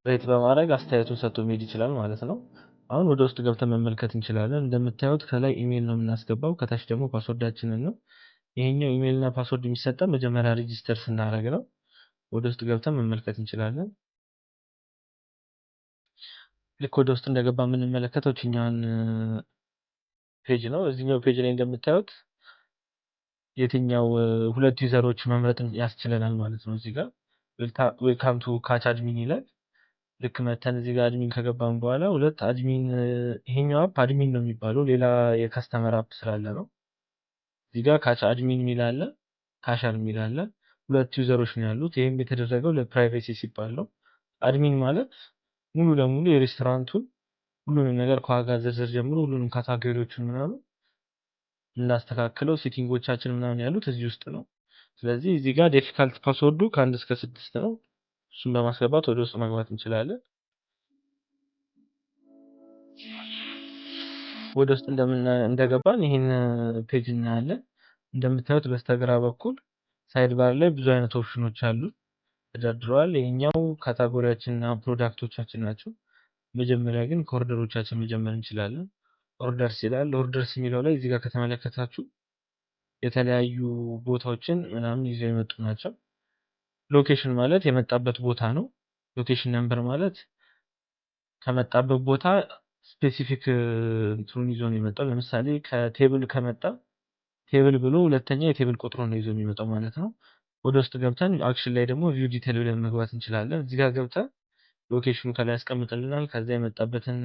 Rate በማድረግ አስተያየቱን ሰጥቶ መሄድ ይችላል ማለት ነው። አሁን ወደ ውስጥ ገብተን መመልከት እንችላለን። እንደምታዩት ከላይ ኢሜይል ነው የምናስገባው፣ ከታች ደግሞ password ኣችንን ነው። ይሄኛው ኢሜይል እና password የሚሰጠን መጀመሪያ register ስናደርግ ነው። ወደ ውስጥ ገብተን መመልከት እንችላለን። ልክ ወደ ውስጥ እንደገባ የምንመለከተው ይችኛዋን page ነው። እዚህኛው page ላይ እንደምታዩት የትኛው ሁለት user ኦች መምረጥ ያስችለናል ማለት ነው። እዚህ ጋር "Welcome to Catch admin" ይላል። ልክ መተን እዚህ ጋር admin ከገባን በኋላ ሁለት admin፣ ይሄኛው app admin ነው የሚባለው፣ ሌላ የ customer app ስላለ ነው። እዚህ ጋር Catch admin የሚል አለ፣ cashier የሚል አለ። ሁለት user ኦች ነው ያሉት። ይህም የተደረገው ለ privacy ሲባል ነው። Admin ማለት ሙሉ ለሙሉ የሬስቶራንቱን ሁሉንም ነገር ከዋጋ ዝርዝር ጀምሮ ሁሉንም category ዎችን ምናምን እናስተካክለው፣ setting ኦቻችን ምናምን ያሉት እዚህ ውስጥ ነው። ስለዚህ እዚህ ጋር difficult password ኡ ከ1 እስከ 6 ነው። እሱን በማስገባት ወደ ውስጥ መግባት እንችላለን። ወደ ውስጥ እንደገባን ይህን page እናያለን። እንደምታዩት በስተግራ በኩል side bar ላይ ብዙ አይነት ኦፕሽኖች አሉ ተደርድረዋል። ይሄኛው category ያችን እና product ኦቻችን ናቸው። መጀመሪያ ግን ከ order ኦቻችን መጀመር እንችላለን። Orders ይላል። Orders የሚለው ላይ እዚህ ጋር ከተመለከታችሁ የተለያዩ ቦታዎችን ምናምን ይዘው የመጡ ናቸው። Location ማለት የመጣበት ቦታ ነው። Location number ማለት ከመጣበት ቦታ specific እንትኑን ይዞ ነው የመጣው። ለምሳሌ ከ table ከመጣ table ብሎ ሁለተኛ የ table ቁጥሩን ነው ይዞ የሚመጣው ማለት ነው። ወደ ውስጥ ገብተን action ላይ ደግሞ view detail ብለን መግባት እንችላለን። እዚህ ጋር ገብተን location ኑ ከላይ ያስቀምጥልናል። ከዛ የመጣበትን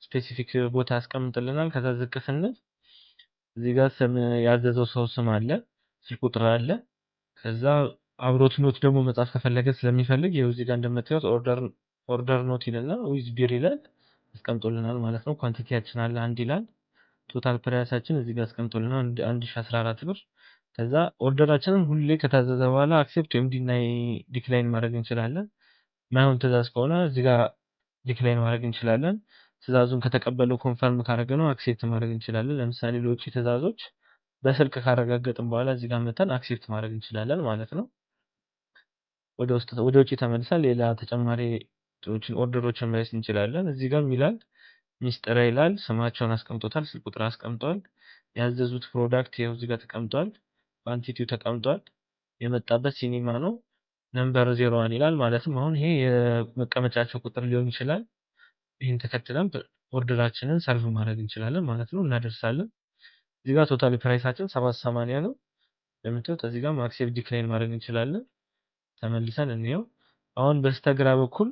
specific ቦታ ያስቀምጥልናል። ከዛ ዝቅ ስንል እዚህ ጋር ስም፣ ያዘዘው ሰው ስም አለ፣ ስልክ ቁጥር አለ። ከዛ አብሮት note ደግሞ መጻፍ ከፈለገ ስለሚፈልግ ይኸው እዚህ ጋር እንደምታዩት order note ይልና with beer ይላል፣ አስቀምጦልናል ማለት ነው። Quantity ያችን አለ፣ አንድ ይላል። Total price ኣችን እዚህ ጋር አስቀምጦልናል፣ 1014 ብር። ከዛ order ኣችንን ሁሌ ከታዘዘ በኋላ accept ወይም deny፣ decline ማድረግ እንችላለን። ማይሆን ትእዛዝ ከሆነ እዚህ ጋር decline ማድረግ እንችላለን። ትእዛዙን ከተቀበለው፣ confirm ካደረገ ነው accept ማድረግ እንችላለን። ለምሳሌ ለውጪ ትእዛዞች በስልክ ካረጋገጥን በኋላ እዚህ ጋር መተን accept ማድረግ እንችላለን ማለት ነው። ወደ ውስጥ ወደ ውጪ ተመልሰን ሌላ ተጨማሪ order ኦችን ማየት እንችላለን። እዚህ ጋር ይላል፣ ሚስጥረ ይላል፣ ስማቸውን አስቀምጦታል፣ ስልክ ቁጥር አስቀምጧል። ያዘዙት product ይኸው እዚህ ጋር ተቀምጧል። Quantity ው ተቀምጧል። የመጣበት ሲኒማ ነው። Number 01 ይላል። ማለትም አሁን ይሄ የመቀመጫቸው ቁጥር ሊሆን ይችላል። ይህን ተከትለን order ኣችንን serve ማድረግ እንችላለን ማለት ነው። እናደርሳለን። እዚህ ጋር total price ኣችን 7.80 ነው። እንደምታዩት እዚህ ጋር accept፣ decline ማድረግ እንችላለን። ተመልሰን እንየው። አሁን በስተግራ በኩል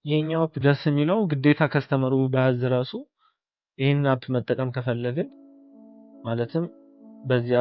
ይሄኛው app ደስ የሚለው ግዴታ customer ኡ ባያዝ ራሱ ይህን app መጠቀም ከፈለግን፣ ማለትም በዚህ app